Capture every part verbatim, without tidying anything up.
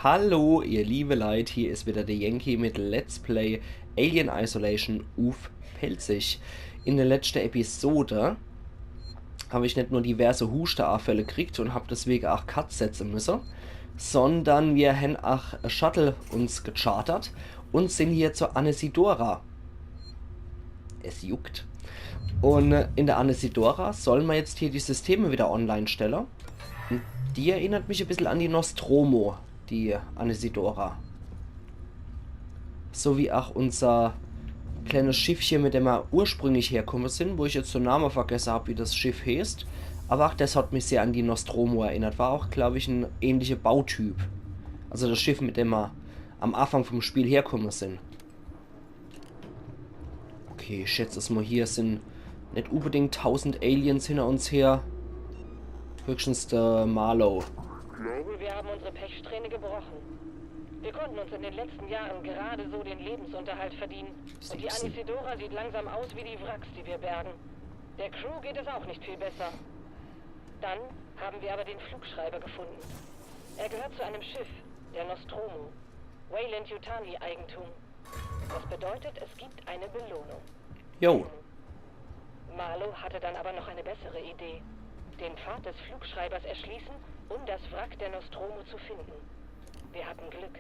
Hallo, ihr liebe Leit, hier is wieder der Yankee mit Let's Play Alien Isolation uff Pälzisch. In der letschte Episode hab ich net nur diverse Huschteaafälle kriegt und hab deswege ach Cuts setze müsse, sondern mir hen ach e Shuttle uns gechartert und sin hier zur Anesidora. Es juckt. Und äh, in der Anesidora solle mer jetzt hier die Systeme wieder online stelle. Die erinnert mich e bissel an die Nostromo, die Anesidora. So wie ach unser kleines Schiffche, mit dem mer ursprünglich herkomme sin, wo ich jetzt de Name vergesse hab, wie das Schiff heeßt. Aber ach das hat mich sehr an die Nostromo erinnert. War ach, glaub ich, en ähnlicher Bautyp. Also das Schiff, mit dem mer am Anfang vom Spiel herkomme sin. Okay, ich schätz es mal, hier sin net unbedingt tausend Aliens hinter uns her. Höchstens der Marlowe. Wir haben unsere Pechsträhne gebrochen. Wir konnten uns in den letzten Jahren gerade so den Lebensunterhalt verdienen. Und die Anesidora sieht langsam aus wie die Wracks, die wir bergen. Der Crew geht es auch nicht viel besser. Dann haben wir aber den Flugschreiber gefunden. Er gehört zu einem Schiff, der Nostromo. Weyland-Yutani Eigentum. Das bedeutet, es gibt eine Belohnung. Jo. Marlowe hatte dann aber noch eine bessere Idee. Den Pfad des Flugschreibers erschließen, um das Wrack der Nostromo zu finden. Wir hatten Glück,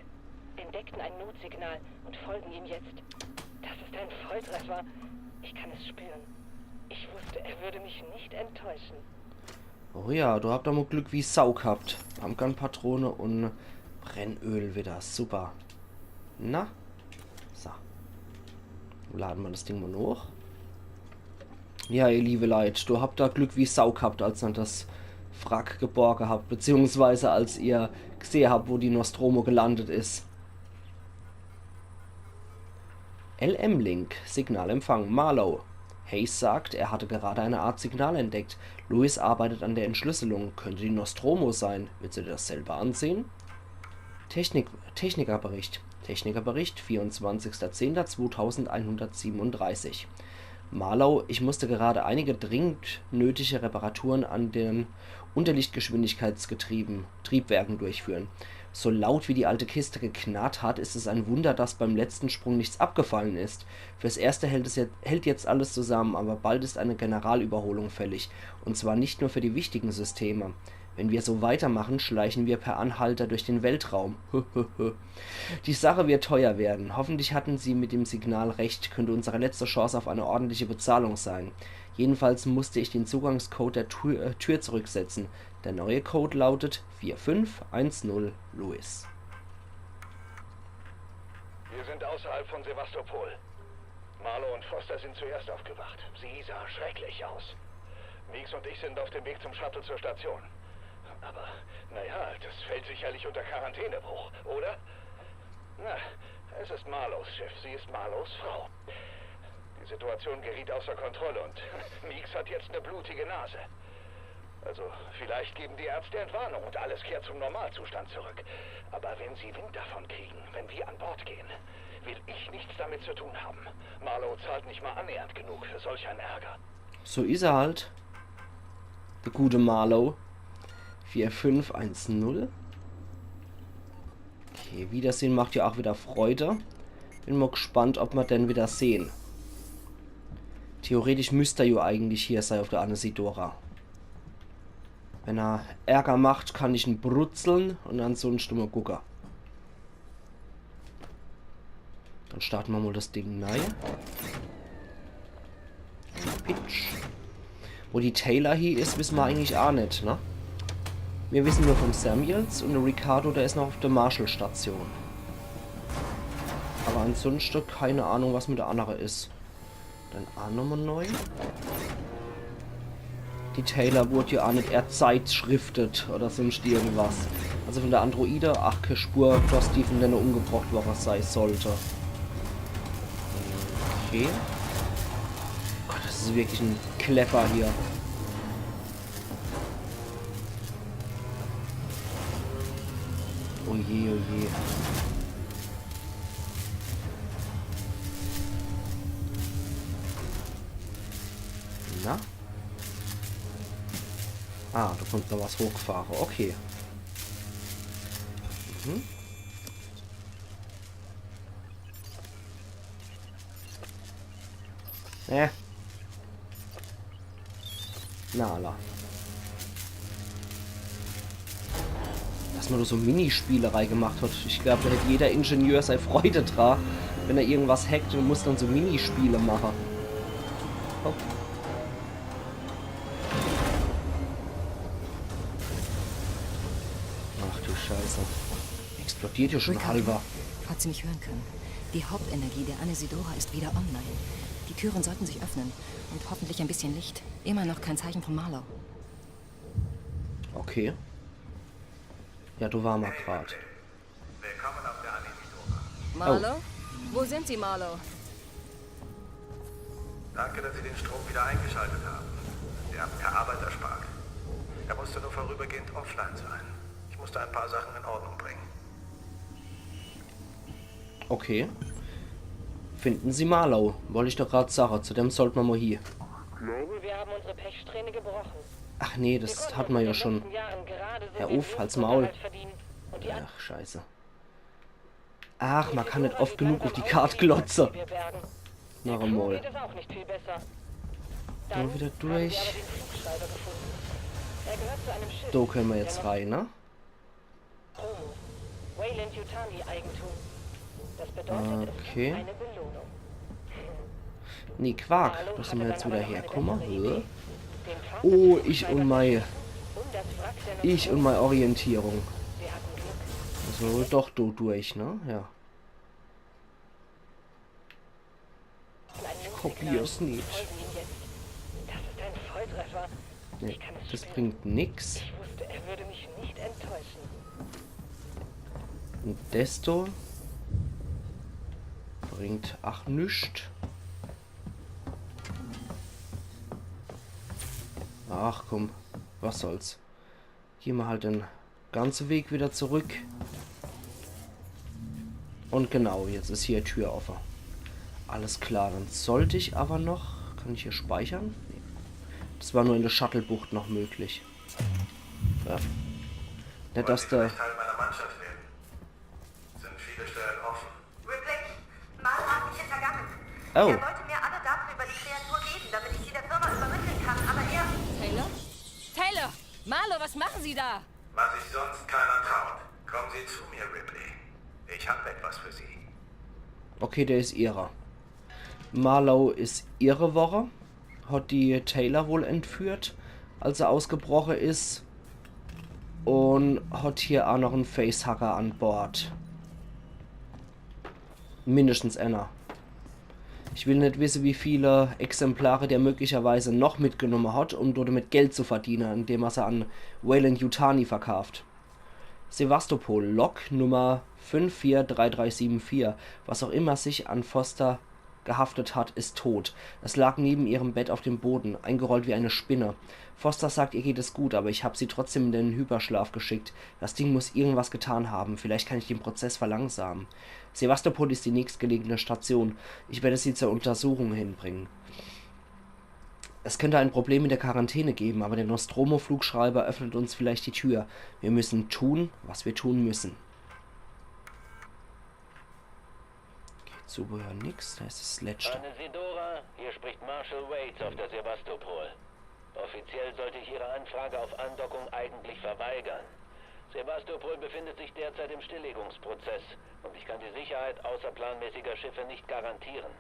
entdeckten ein Notsignal und folgen ihm jetzt. Das ist ein Volltreffer. Ich kann es spüren. Ich wusste, er würde mich nicht enttäuschen. Oh ja, do habt er mal Glück wie Sau gehabt. Pumpgun-Patrone und Brennöl wieder. Super. Na? So. Lade mer das Ding mal noch. Ja, ihr liebe Leit, do habt er Glück wie Sau gehabt, als er das Wrack geborge habt, beziehungsweise als ihr gesehe habt, wo die Nostromo gelandet is. L M-Link, Signal empfangen, Marlowe. Hayes sagt, er hatte gerade eine Art Signal entdeckt. Lewis arbeitet an der Entschlüsselung. Könnte die Nostromo sein. Willst du dir das selber ansehen? Technik, Technikerbericht. Technikerbericht, vierundzwanzigster zehnter zweitausendeinhundertsiebenunddreißig. Marlowe, ich musste gerade einige dringend nötige Reparaturen an den Unterlichtgeschwindigkeitsgetrieben, Triebwerken durchführen. So laut wie die alte Kiste geknarrt hat, ist es ein Wunder, dass beim letzten Sprung nichts abgefallen ist. Fürs Erste hält, es jetzt, hält jetzt alles zusammen, aber bald ist eine Generalüberholung fällig. Und zwar nicht nur für die wichtigen Systeme. Wenn wir so weitermachen, schleichen wir per Anhalter durch den Weltraum. Die Sache wird teuer werden. Hoffentlich hatten sie mit dem Signal recht, könnte unsere letzte Chance auf eine ordentliche Bezahlung sein. Jedenfalls musste ich den Zugangscode der Tür, äh, Tür zurücksetzen. Der neue Code lautet vier fünf eins null Lewis. Wir sind außerhalb von Sevastopol. Marlowe und Foster sind zuerst aufgewacht. Sie sah schrecklich aus. Meeks und ich sind auf dem Weg zum Shuttle zur Station. Aber, naja, das fällt sicherlich unter Quarantänebruch, oder? Na, es ist Marlowes Schiff. Sie ist Marlowes Frau. Die Situation geriet außer Kontrolle und Meeks hat jetzt eine blutige Nase. Also, vielleicht geben die Ärzte Entwarnung und alles kehrt zum Normalzustand zurück. Aber wenn sie Wind davon kriegen, wenn wir an Bord gehen, will ich nichts damit zu tun haben. Marlowe zahlt nicht mal annähernd genug für solch einen Ärger. So is er halt. Der gute Marlowe. Vier fünf eins null. Okay, Wiedersehen macht ja auch wieder Freude. Bin mal gespannt, ob mer den wieder sehen. Theoretisch müsst er ja eigentlich hier sein auf der Anesidora. Wenn er Ärger macht, kann ich en brutzeln und ansonsten mal gucke. Dann starte mer mal das Ding nei. Pitsch. Wo die Taylor hier is, wissen mer eigentlich auch net, ne? Wir wissen nur vom Samuels und der Ricardo, der is noch auf der Marshall-Station. Aber ansonsten keine Ahnung, was mit der andere is. Dann auch nochmal neu. Die Taylor wurde ja auch net erzeitschriftet oder sonst irgendwas. Also von der Androide, ach, keine Spur, dass die von denen umgebracht worden sein sollte. Okay. Gott, das is wirklich en Kleffer hier. Oh je, oh je. Na? Ah, da kommt noch was hochgefahre. Okay. Mhm. Äh. Na, alla. Dass ma do so Minispiele reigemacht hat. Ich glaab, do hätt jeder Ingenieur sei Freude dra, wenn er irgendwas hackt un muss dann so Minispiele mache. Hopp. Ach du Scheiße. Explodiert ja schon halber. Falls Sie mich hören können. Die Hauptenergie der Anesidora ist wieder online. Die Türen sollten sich öffnen. Und hoffentlich ein bisschen Licht. Immer noch kein Zeichen von Marlow. Okay. Ja, do war ma grad. Willkommen auf der Anesidora. Marlow? Wo sind Sie, Marlow? Danke, dass Sie den Strom wieder eingeschaltet haben. Sie haben mir Arbeit erspart. Er musste nur vorübergehend offline sein. Ich musste ein paar Sachen in Ordnung bringen. Okay. Finden Sie Marlow. Wollt ich doch grad sage. Zu dem sollt ma mo hie. Wir haben unsere Pechsträhne gebrochen. Ach nee, das hat ma ja schon. Jahren gerade so Hör viel uff, halt's Blutzucker Maul. Halt verdient. Und die Ach, scheiße. Ach, ma kann net oft genug uff die Kart glotze. Wir bergen. Noch Crew emol. Geht es auch nicht viel besser. Dann wieder durch. Den Flugschreiber gefunden. Er gehört zu einem Schiff. Do könne ma jetzt rein, ne? Promo. Weyland-Yutani Eigentum. Das bedeutet, es Okay. gibt eine Belohnung. Nee, Quark, müsse ma jetzt wieder herkomme? Hä? Den Karte Oh, ich un mei, um das Wrack der ich un mei Orientierung. Sie hatten Glück. Also doch do durch, ne? Ja. Ich kapier's net. Folgen ihm jetzt. Das ist ein Volltreffer. Nee, das bringt nix. Ich wusste, er würde mich nicht enttäuschen. Un desto bringt ach nix. Ach komm, was soll's. Gehn ma halt den ganze Weg wieder zurück. Un genau, jetzt is hier Tür offe. Alles klar, dann sollt ich awwer noch... Kann ich hier speichere? Nee. Das war nur in der Shuttlebucht noch möglich. Ja. Net, dass der... Teil meiner Mannschaft werden. Sind viele Stellen offen. Ripley, Marlow hat mich hintergangen. Oh. Er wollte mir alle Daten über die Kreatur geben, damit ich sie der Firma übermitteln kann, aber er... Taylor? Taylor! Marlow, was machen Sie da? Was sich sonst keiner traut. Kommen Sie zu mir, Ripley. Ich hab etwas für Sie. Okay, der is irre. Marlow is irre worre, hat die Taylor wohl entführt, als er ausgebroche is. Un hat hier ach noch en Facehugger an Bord. Mindestens enner. Ich will net wisse, wie viele Exemplare der möglicherweise noch mitgenumme hat, um dodemit Geld zu verdiene, indem er se an Weyland-Yutani verkaaft. Sevastopol, Lok Nummer fünf vier drei drei sieben vier. Was auch immer sich an Foster gehaftet hat, ist tot. Es lag neben ihrem Bett auf dem Boden, eingerollt wie eine Spinne. Foster sagt, ihr geht es gut, aber ich hab sie trotzdem in den Hyperschlaf geschickt. Das Ding muss irgendwas getan haben. Vielleicht kann ich den Prozess verlangsamen. Sevastopol ist die nächstgelegene Station. Ich werde sie zur Untersuchung hinbringen. Es könnte ein Problem mit der Quarantäne geben, aber der Nostromo-Flugschreiber öffnet uns vielleicht die Tür. Wir müssen tun, was wir tun müssen. Okay, Zubehör nix, da is das letzte. Anesidora, hier spricht Marshal Waits auf der Sevastopol. Offiziell sollte ich Ihre Anfrage auf Andockung eigentlich verweigern. Sevastopol befindet sich derzeit im Stilllegungsprozess und ich kann die Sicherheit außerplanmäßiger Schiffe nicht garantieren.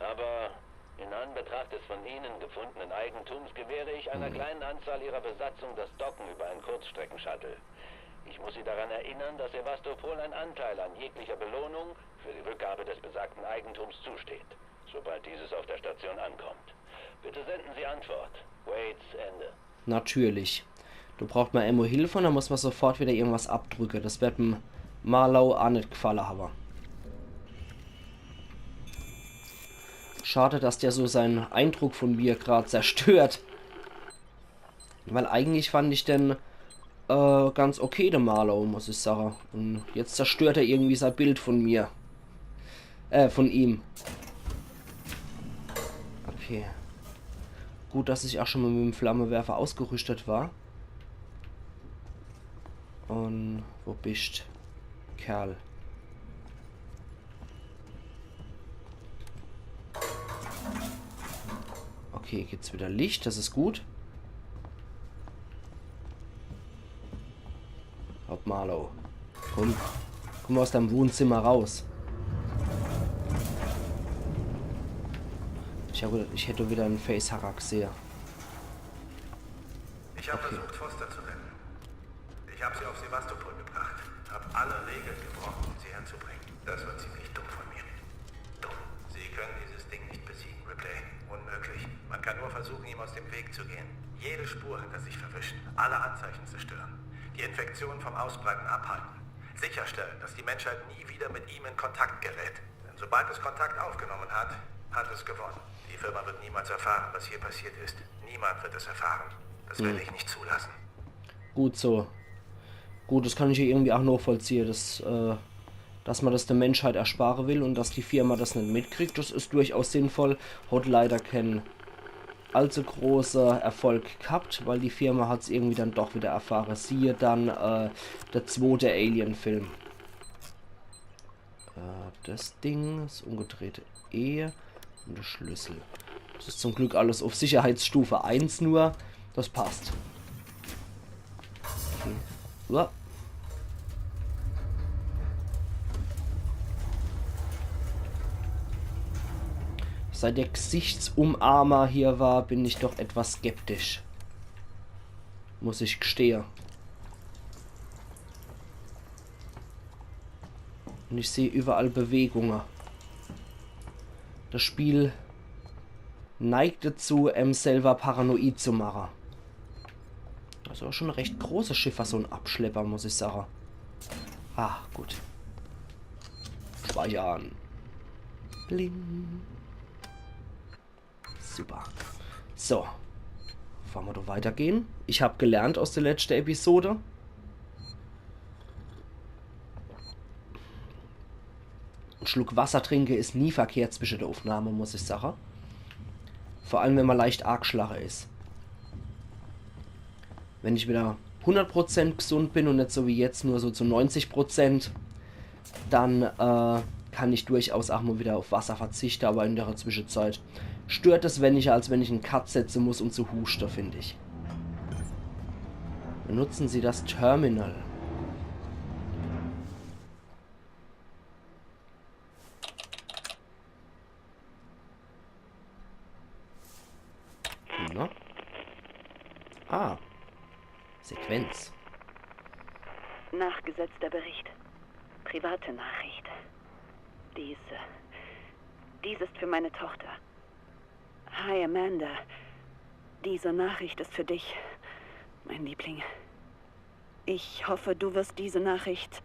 Aber in Anbetracht des von Ihnen gefundenen Eigentums gewähre ich einer kleinen Anzahl Ihrer Besatzung das Docken über ein Kurzstreckenshuttle. Ich muss Sie daran erinnern, dass Sevastopol ein Anteil an jeglicher Belohnung für die Rückgabe des besagten Eigentums zusteht, sobald dieses auf der Station ankommt. Bitte senden Sie Antwort. Waits, Ende. Natürlich. Do braucht ma emol Hilfe un dann muss ma sofort wieder irgendwas abdrücke. Das werd em Marlow ach net gfalle hawwe. Schade, dass der so sein Eindruck von mir grad zerstört. Weil eigentlich fand ich den, äh, ganz okay, den Marlow, muss ich sage. Un jetzt zerstört er irgendwie sein Bild von mir. Äh, von ihm. Okay. Gut, dass ich ach schon mal mit dem Flammenwerfer ausgerüstet war. Un wo bist, Kerl? Okay, gibt's wieder Licht, das is gut. Hopp, Marlowe. Komm, komm aus deinem Wohnzimmer raus. Ich hab gedacht, ich hätt wieder en Facehugger gesehe. Ich habe versucht, Foster zu retten. Ich habe sie auf Sevastopol gebracht, habe alle Regeln gebrochen, um sie herzubringen. Das war ziemlich dumm von mir. Dumm. Sie können dieses Ding nicht besiegen, Ripley. Unmöglich. Man kann nur versuchen, ihm aus dem Weg zu gehen. Jede Spur hat er sich verwischt. Alle Anzeichen zerstören. Die Infektion vom Ausbreiten abhalten. Sicherstellen, dass die Menschheit nie wieder mit ihm in Kontakt gerät. Denn sobald es Kontakt aufgenommen hat, hat es gewonnen. Die Firma wird niemals erfahren, was hier passiert ist. Niemand wird es erfahren. Das werde ich nicht zulassen. Gut so. Gut, das kann ich ja irgendwie auch nachvollziehe, dass, äh, dass man das der Menschheit erspare will und dass die Firma das net mitkriegt. Das is durchaus sinnvoll. Hat leider kein allzu großer Erfolg gehabt, weil die Firma hat's irgendwie dann doch wieder erfahre. Siehe dann, äh, der zwote Alien-Film. Äh, das Ding, das umgedrehte E und der Schlüssel. Das is zum Glück alles auf Sicherheitsstufe eins nur. Das passt. Okay. Uah. Seit der Gesichtsumarmer hier war, bin ich doch etwas skeptisch. Muss ich gestehe. Und ich seh überall Bewegunge. Das Spiel neigt dazu, em selber paranoid zu mache. Das is schon e recht großes Schiff, was so en Abschlepper, muss ich sage. Ah, gut. Speichern. Bling. Super. So. Bevor mer do weitergehen. Ich hab gelernt aus der letschte Episode. En Schluck Wasser trinke is nie verkehrt zwische der Aufnahme, muss ich sage. Vor allem, wenn mer leicht aageschlache is. Wenn ich wieder hundert Prozent gesund bin und net so wie jetzt nur so zu neunzig Prozent, dann, äh, kann ich durchaus auch mal wieder auf Wasser verzichte, aber in der Zwischenzeit stört es weniger, als wenn ich en Cut setze muss, um zu huste, find ich. Benutzen Sie das Terminal. Na? Ah. Sequenz. Nachgesetzter Bericht. Private Nachricht. Diese. Dies ist für meine Tochter. Hi, Amanda. Diese Nachricht ist für dich, mein Liebling. Ich hoffe, du wirst diese Nachricht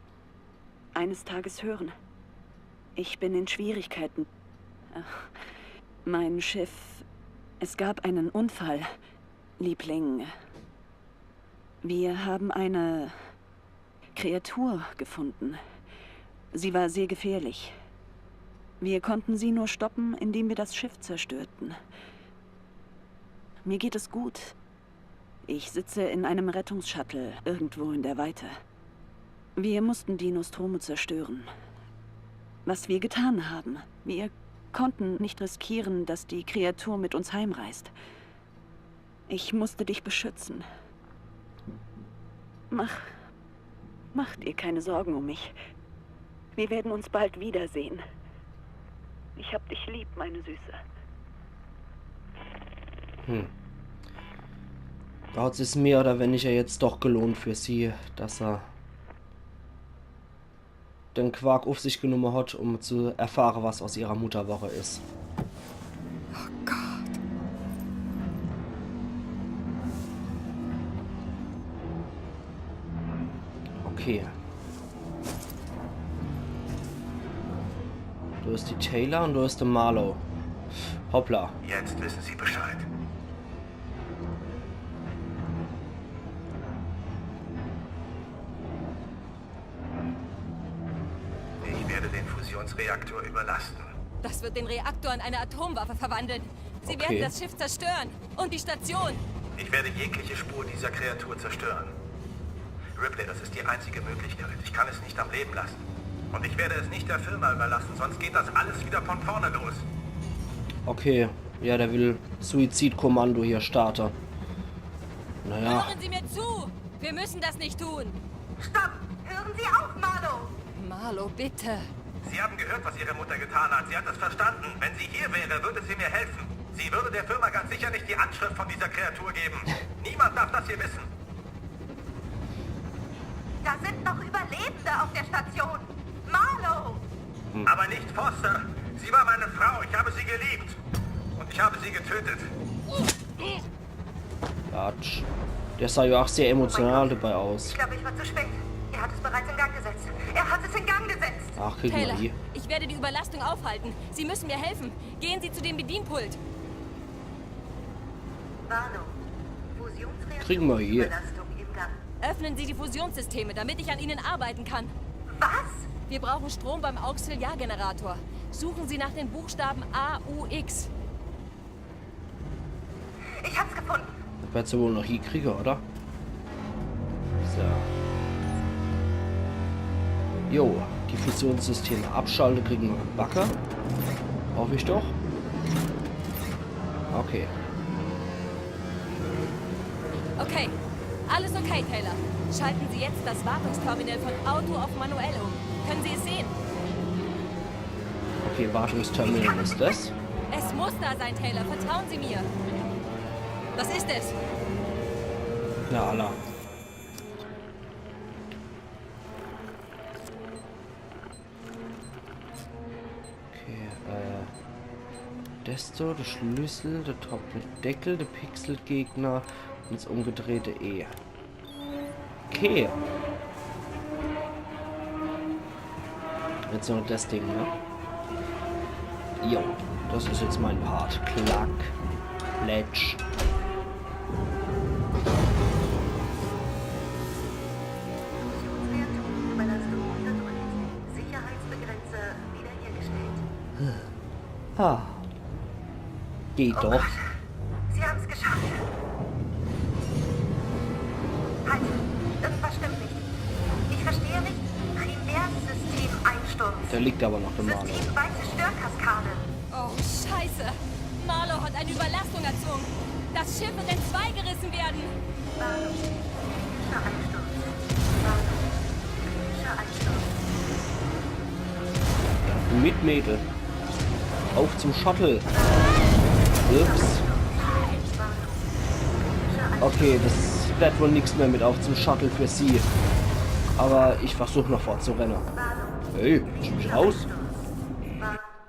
eines Tages hören. Ich bin in Schwierigkeiten. Ach, mein Schiff. Es gab einen Unfall, Liebling. Wir haben eine Kreatur gefunden. Sie war sehr gefährlich. Wir konnten sie nur stoppen, indem wir das Schiff zerstörten. Mir geht es gut. Ich sitze in einem Rettungsshuttle irgendwo in der Weite. Wir mussten die Nostromo zerstören. Was wir getan haben, wir konnten nicht riskieren, dass die Kreatur mit uns heimreist. Ich musste dich beschützen. Mach, mach dir keine Sorgen um mich. Wir werden uns bald wiedersehen. Ich hab dich lieb, meine Süße. Hm. Do hat sich's mehr oder weniger jetzt doch gelohnt für sie, dass er den Quark auf sich genommen hat, um zu erfahren, was aus ihrer Mutter worre is. Oh Gott. Okay. Do is die Taylor und do is der Marlowe. Hoppla. Jetzt wissen sie Bescheid. Ich werde den Fusionsreaktor überlasten. Das wird den Reaktor in eine Atomwaffe verwandeln. Sie Okay. Werden das Schiff zerstören. Und die Station. Ich werde jegliche Spur dieser Kreatur zerstören. Ripley, das ist die einzige Möglichkeit. Ich kann es nicht am Leben lassen. Und ich werde es nicht der Firma überlassen, sonst geht das alles wieder von vorne los. Okay. Ja, der will Suizidkommando hier starten. Naja. Hören Sie mir zu! Wir müssen das nicht tun! Stopp! Hören Sie auf, Marlow! Marlow, bitte! Sie haben gehört, was Ihre Mutter getan hat. Sie hat es verstanden. Wenn sie hier wäre, würde sie mir helfen. Sie würde der Firma ganz sicher nicht die Anschrift von dieser Kreatur geben. Niemand darf das hier wissen. Da sind noch Überlebende auf der Station. Marlow! Aber nicht Foster. Sie war meine Frau. Ich habe sie geliebt. Und ich habe sie getötet. Quatsch. Der sah ja auch sehr emotional dabei aus. Ich glaube, ich war zu spät. Er hat es bereits in Gang gesetzt. Er hat es in Gang gesetzt. Ach, kriegen wir Taylor, hier. Ich werde die Überlastung aufhalten. Sie müssen mir helfen. Gehen Sie zu dem Bedienpult. Warnung. Fusionsreaktor Kriegen wir hier. Überlastung im Gang. Öffnen Sie die Fusionssysteme, damit ich an ihnen arbeiten kann. Was? Wir brauchen Strom beim Auxiliargenerator. Suchen Sie nach den Buchstaben A U X. Ich hab's gefunden. Das wird sie wohl noch hinkriegen, oder? So. Jo, die Fusionssysteme abschalten, kriegen wir gebacke. Hoffe ich doch. Okay. Okay, alles okay, Taylor. Schalten Sie jetzt das Wartungsterminal von Auto auf manuell um. Können Sie es sehen? Okay, Wartungsterminal ist das. Es muss da sein, Taylor. Vertrauen Sie mir. Das ist es. Na, alla. Okay, äh. Desto, der Schlüssel, der Topf mit Deckel, der Pixelgegner und das umgedrehte E. Okay. Jetzt noch das Ding, ne? Jo, das ist jetzt mein Part. Klack. Plätsch. Fusionsreaktor Überlastung unterdrückt. Sicherheitsbegrenzer wiederhergestellt. Ah. Geht doch. Sie haben's geschafft. Halt, irgendwas stimmt nicht. Ich verstehe nicht. Primärsystemeinsturz. Der liegt aber noch im Marlow. Systemweite Störkaskade. Oh, Scheiße. Marlow hat eine Überlastung erzwungen. Das Schiff wird entzweigerissen werden. Warnung. Kritischer Einsturz. Warnung. Kritischer Einsturz. Mit Mädel. Auf zum Shuttle. Ups. Okay, das wird wohl nichts mehr mit Auf zum Shuttle für sie. Aber ich versuch noch fortzurennen. Hey, schau mich aus.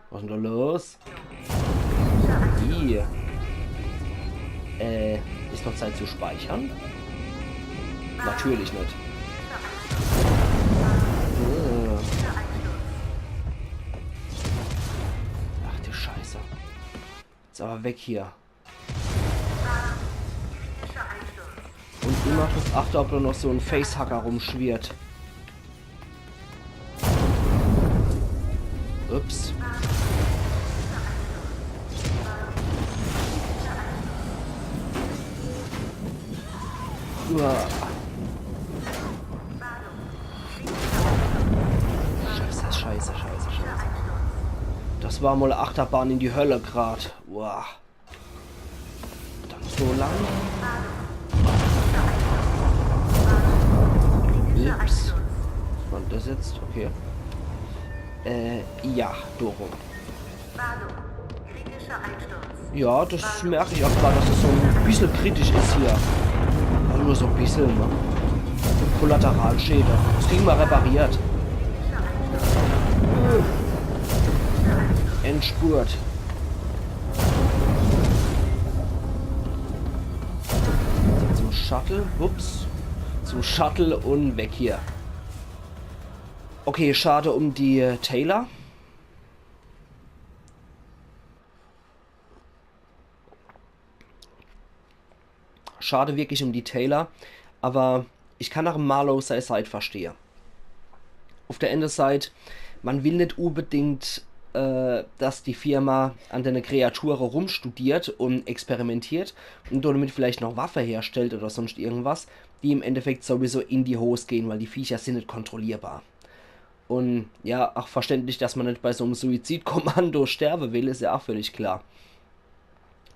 Was ist denn da los? Die. Äh, ist noch Zeit zu speichern? Natürlich nicht. Äh. Ach du Scheiße. Jetzt aber weg hier. Und immer drauf achte, ob da noch so ein Facehacker rumschwirrt. Ups. Uah. Scheiße, scheiße, scheiße, scheiße. Das war mal Achterbahn in die Hölle grad. Uah. Dann so lang. Ups. Was war denn das jetzt? Okay. Äh, ja, do rum. Warnung. Kritischer Einsturz. Ja, das merke ich auch gerade, dass das so ein bisschen kritisch ist hier. Aber nur so ein bisschen, ne? Kollateralschäden. Das kriegen wir repariert. Endspurt. Zum Shuttle. Ups. Zum Shuttle und weg hier. Okay, schade um die Taylor. Schade wirklich um die Taylor, aber ich kann auch Marlow sei Seit verstehe. Auf der einen Seit, man will nicht unbedingt, äh, dass die Firma an den Kreaturen rumstudiert und experimentiert und damit vielleicht noch Waffe herstellt oder sonst irgendwas, die im Endeffekt sowieso in die Hose gehen, weil die Viecher sind nicht kontrollierbar. Und ja, auch verständlich, dass man nicht bei so einem Suizidkommando sterben will, ist ja auch völlig klar.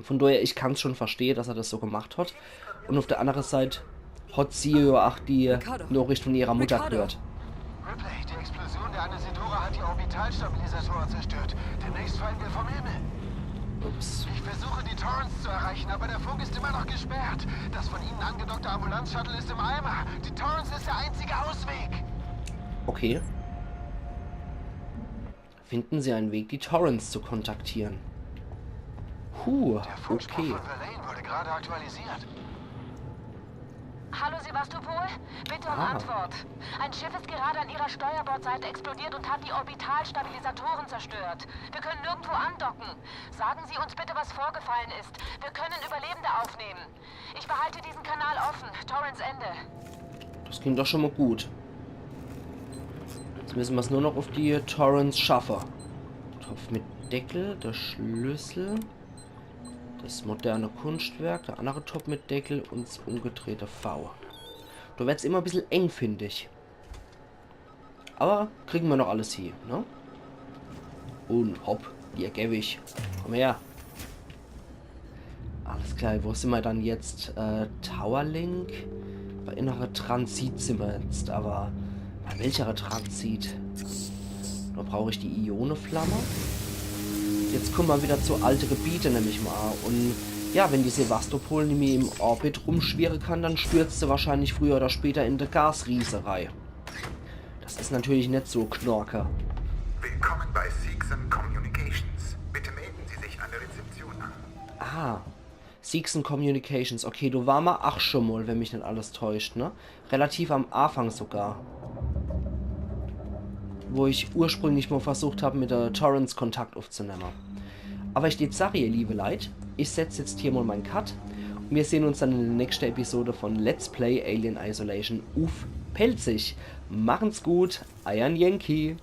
Von daher, ich kann's schon verstehe, dass er das so gemacht hat. Und auf der anderen Seite hat sie ja auch die Nachricht von ihrer Mutter gehört. Ripley, die Explosion der Anisidora hat die Orbitalstabilisatoren zerstört. Demnächst fallen wir vom Himmel. Ups. Ich versuche, die Torrens zu erreichen, aber der Funk ist immer noch gesperrt. Das von Ihnen angedockte Ambulanzshuttle ist im Eimer. Die Torrens ist der einzige Ausweg. Okay. Finden Sie einen Weg, die Torrens zu kontaktieren. Huh, Der Funkspruch okay. Von Verlaine wurde gerade aktualisiert. Hallo Sevastopol, bitte um Ah. Antwort. Ein Schiff ist gerade an Ihrer Steuerbordseite explodiert und hat die Orbitalstabilisatoren zerstört. Wir können nirgendwo andocken. Sagen Sie uns bitte, was vorgefallen ist. Wir können Überlebende aufnehmen. Ich behalte diesen Kanal offen. Torrens Ende. Das klingt doch schon mal gut. Jetzt müssen wir's nur noch auf die Torrens schaffe. Topf mit Deckel, der Schlüssel. Das moderne Kunstwerk, der andere Topf mit Deckel und das umgedrehte V. Da wird's immer ein bisschen eng, finde ich. Aber kriegen wir noch alles hier, ne? Und hopp, hier geb ich. Komm her. Alles klar, wo sind wir dann jetzt? Äh, Tower Link? Bei innerer Transit sind wir jetzt, aber bei welcher Transit? Da brauche ich die Ionenflamme. Jetzt kommen wir wieder zu alte Gebiete, nehme ich mal an. Und ja, wenn die Sevastopol nämlich im Orbit rumschwirren kann, dann stürzt sie wahrscheinlich früher oder später in die Gasrieserei. Das ist natürlich nicht so knorke. Willkommen bei Seegson Communications. Bitte melden Sie sich an der Rezeption an. Ah, Seegson Communications. Okay, da waren wir auch schon mal, wenn mich nicht alles täuscht, ne? Relativ am Anfang sogar. Wo ich ursprünglich mal versucht habe, mit der Torrens Kontakt aufzunehmen. Aber ich tät sage, ihr liebe Leit, ich setz jetzt hier mal meinen Cut. Und wir sehen uns dann in der nächsten Episode von Let's Play Alien Isolation uff Pälzisch. Machen's gut, eiern Yankee.